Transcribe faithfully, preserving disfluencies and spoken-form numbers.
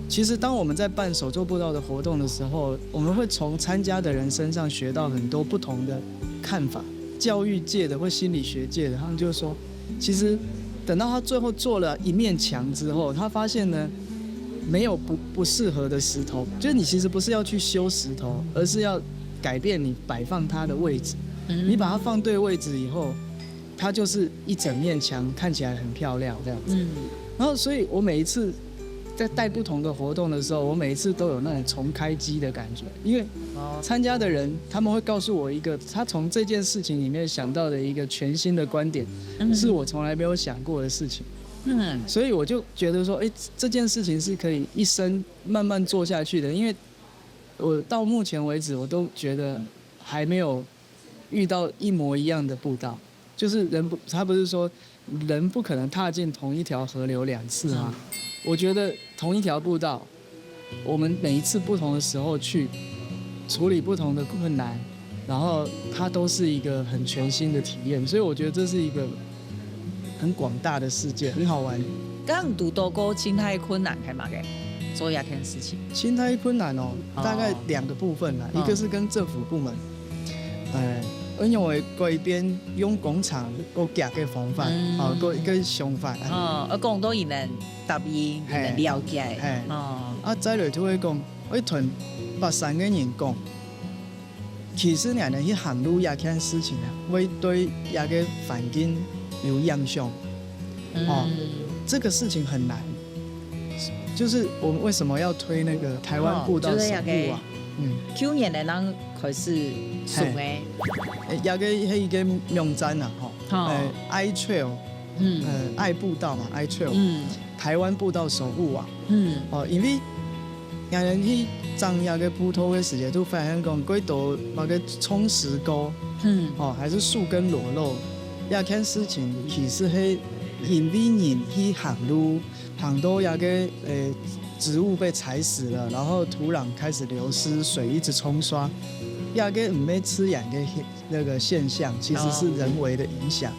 其实，当我们在办手作步道的活动的时候，我们会从参加的人身上学到很多不同的看法。教育界的或心理学界的，他们就说，其实等到他最后做了一面墙之后，他发现呢，没有不不适合的石头，就是你其实不是要去修石头，而是要改变你摆放它的位置。你把它放对位置以后，它就是一整面墙，看起来很漂亮这样子。然后，所以我每一次在带不同的活动的时候，我每一次都有那种重开机的感觉，因为参加的人他们会告诉我一个他从这件事情里面想到的一个全新的观点，是我从来没有想过的事情。嗯，所以我就觉得说，哎，这件事情是可以一生慢慢做下去的，因为我到目前为止，我都觉得还没有遇到一模一样的步道。就是人不，他不是说人不可能踏进同一条河流两次吗？我觉得同一条步道，我们每一次不同的时候去处理不同的困难，然后它都是一个很全新的体验，所以我觉得这是一个很广大的世界，很好玩。敢有遇到过真大困难係嘛个？做一件事情，心态困难哦，大概两个部分啦，一个是跟政府部门，哎，因为改变用工厂个个方法，哦，个个想法，哦，要讲到你们答应，你们了解，嘿，哦，啊，再来就会讲，我同别三个人讲，其实你去行路这件事情啊，会对这个环境有影响，哦，这个事情很难。就是我们为什么要推那个台湾步道守护啊？嗯，去年的人开始送诶，也个迄个网站啊，吼，哎，iTrail，嗯，呃，爱步道嘛，iTrail，嗯，台湾步道守护啊，嗯，哦，因为。 人去长这个步道个时节，就发现讲，过多那个冲石沟，嗯，哦，还是树根裸露，这件事情其实是因为人去行路，行到这个呃植物被踩死了，然后土壤开始流失，水一直冲刷，这个毋係自然个那个现象，其实是人为的影响。